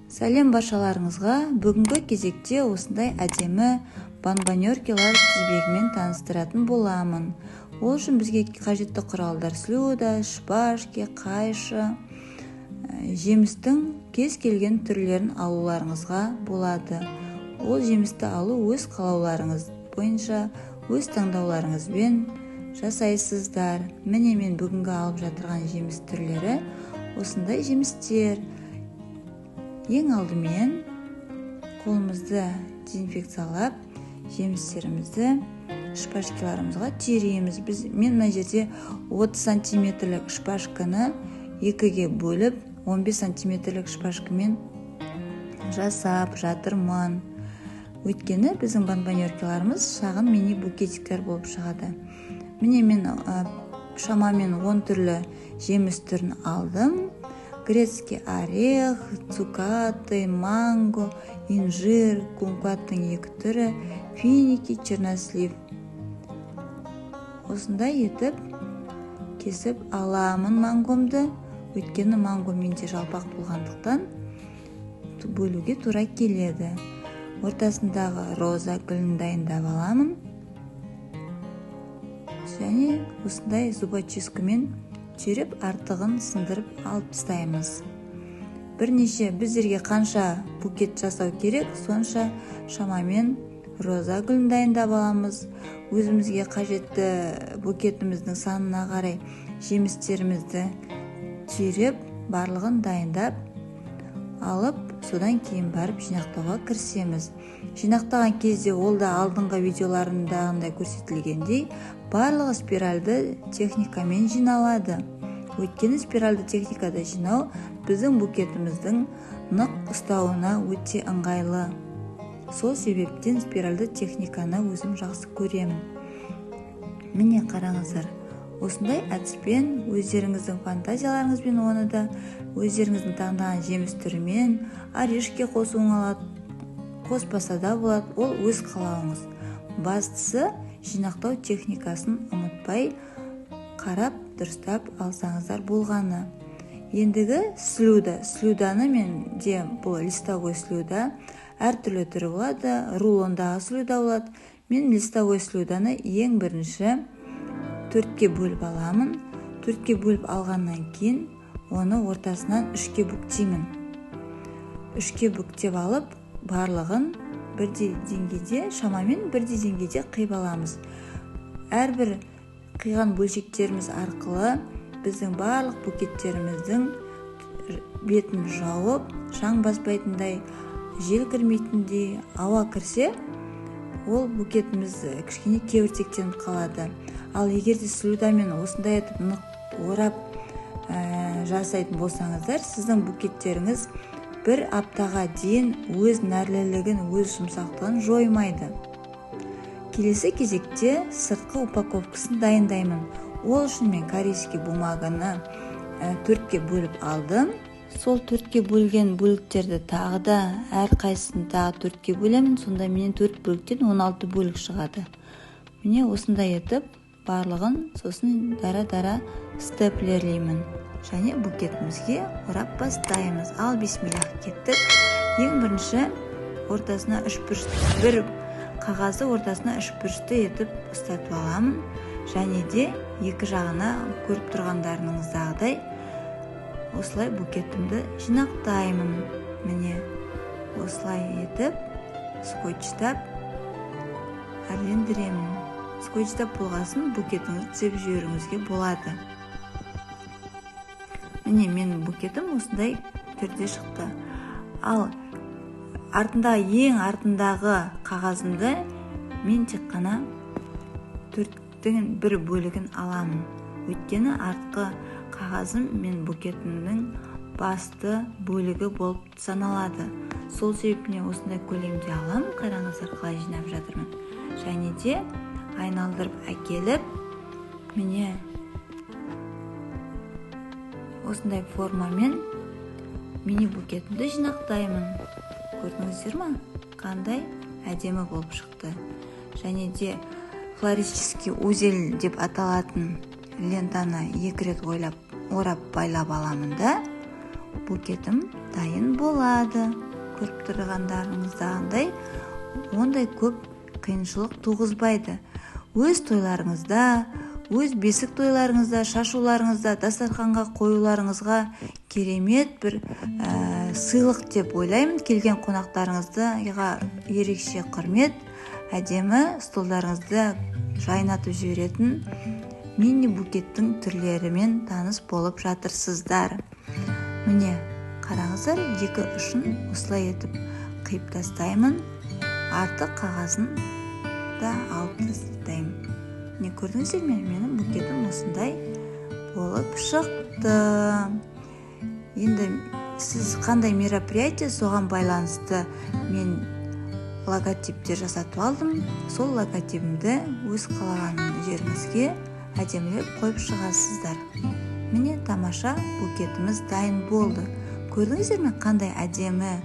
Сәлем баршаларыңызға! Бүгінгі кезекте осындай әдемі бонбоньеркалар тізбегімен таныстыратын боламын. Ол үшін бізге қажетті құралдар: слюда, шпажки, қайшы, жемістің кез келген түрлерін алуларыңызға болады. Ол жемісті алу өз қалауларыңыз бойынша, өз таңдауларыңызбен жасайсыздар. Міне, мен бүгінгі алып жатырған жеміс түрлері осындай жемістер. Ең алдымен қолымызды дезинфекциялап, жемістерімізді шпажкаларымызға түйреміз. Біз, мен мына жерде 30 сантиметрлік шпажканы екіге бөліп, 15 сантиметрлік шпажкамен жасап жатырмын. Өйткені біздің бонбоньеркаларымыз шағын мини букетиктер болып шығады. Міне, мен шамамен 10 түрлі жеміс түрін алдым: грецкий орех, цукаты, манго, инжир, кумкваттың екі түрі, финики, чернослив. Осындай етіп кесіп аламын мангомды, өйткені манго менде жалпақ болғандықтан, бөлуге тура келеді. Ортасындағы роза гүлін дайындап аламын және осындай зубочисткамен түйреп, артығын сындырып алып тастаймыз. Бірнеше біздерге қанша букет жасау керек, сонша шамамен роза гүлін дайындап аламыз. Өзімізге қажетті букетіміздің санына қарай жемістерімізді түйреп, барлығын дайындап алып, содан кейін барып жинақтауға кірісеміз. Жинақтаған кезде ол да алдыңғы видеоларымдағындай көрсетілгендей, барлығы спиральді техникамен жиналады. Өйткені спиральді техникада жинау біздің букетіміздің нық ұстауына өте ыңғайлы. Сол себептен спиральді техниканы өзім жақсы көремін. Міне, қараңыздар, осындай әдіспен өздеріңіздің фантазияларыңызбен, оны да өздеріңіздің таңдаған жеміс түрімен, орешки қосуыңа алады, қоспаса да болады, ол өз қалауыңыз. Бастысы, жинақтау техникасын ұмытпай қарап, дұрыстап алсаңыздар болғаны. Ендігі слюда. Слюданы менде бұл листовой слюда, әртүрлі түрі болады, рулондағы слюда болады. Мен листовой слюданы ең бірінші төртке бөліп аламын. Төртке бөліп алғаннан кейін оны ортасынан үшке бүктеймін. Үшке бүктеп алып, барлығын бірдей деңгейде, шамамен бірдей деңгейде қиып аламыз. Әрбір қиған бөлшектеріміз арқылы біздің барлық букеттеріміздің бетін жауып, шаң баспайтындай, жел кірмейтіндей. Ауа кірсе, ол букетіміз кішкене кебіртектеніп қалады. Ал егер де слюдамен осындай етіп нық орап жасайтын болсаңыздар, сіздің букеттеріңіз бір аптаға дейін өз нәрлілігін, өз жұмсақтығын жоймайды. Келесі кезекте сыртқы упаковкасын дайындаймын. Ол үшін мен корейский бумаганы төртке бөліп алдым. Сол төртке бөлген бөліктерді тағы да әрқайсысын тағы төртке бөлемін. Сонда менен төрт бөліктен 16 бөлік шығады. Міне, осындай етіп барлығын сосын дара-дара степлерлеймін және букетімізге орап бастаймыз. Ал, бисмиллах, кеттік! Ең бірінші ортасына үшбұрыш, бір қағазды ортасына үшбұрышты етіп ұстатып аламын және де екі жағына, көріп тұрғандарыңыздағыдай, осылай букетімді жинақтаймын. Міне, осылай етіп скотчтап әрлендіремін. Скотчтап болғасын, букетіңізді түзеп жіберуіңізге болады. Міне, менің букетім осындай түрде шықты. Ал артындағы, ең артындағы қағазымды мен тек қана төрттің бір бөлігін аламын, өйткені артқы қағазым мен букетімнің басты бөлігі болып саналады. Сол себептен осындай көлемде аламын. Қараңыздар, қалай жинап жатырмын. Және де айналдырып әкеліп, міне, осындай формамен мини букетімді жинақтаймын. Көрдіңіздер ма, қандай әдемі болып шықты? Және де флористический узел деп аталатын лентаны екі рет ойлап орап, байлап аламын да, букетім Дайын болады. Көріп тұрғандарыңыздағындай, ондай көп қиыншылық туғызбайды. Өз тойларыңызда, өз бесік тойларыңызда, шашуларыңызда, дастарханға қоюларыңызға керемет бір сыйлық деп ойлаймын. Келген қонақтарыңызға ерекше құрмет, әдемі столдарыңызды жайнатып жіберетін мини букеттің түрлерімен таныс болып жатырсыздар. Міне, қараңыздар, екі ұшын осылай етіп қиып тастаймын, артық қағазын да алып тастаймын. Міне, көрдіңіздер ме, менің букетім осындай болып шықты. Енді сіз қандай мероприятие, соған байланысты мен логотиптер жасатып алдым. Сол логотипімді өз қалаған жеріңізге әдемілеп қойып шығасыздар. Міне, тамаша букетіміз дайын болды. Көрдіңіздер ме, қандай әдемі,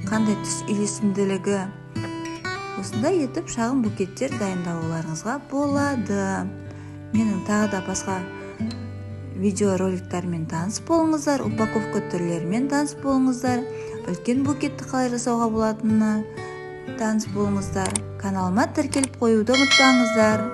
қандай түс үйлесімділігі! Осындай етіп шағын букеттер дайындауларыңызға болады. Менің тағы да басқа видеороликтармен таныс болыңыздар, упаковка түрлерімен таныс болыңыздар, үлкен букетті қалай жасауға болатынына таныс болыңыздар. Каналыма тіркеліп қоюды ұмытпаңыздар.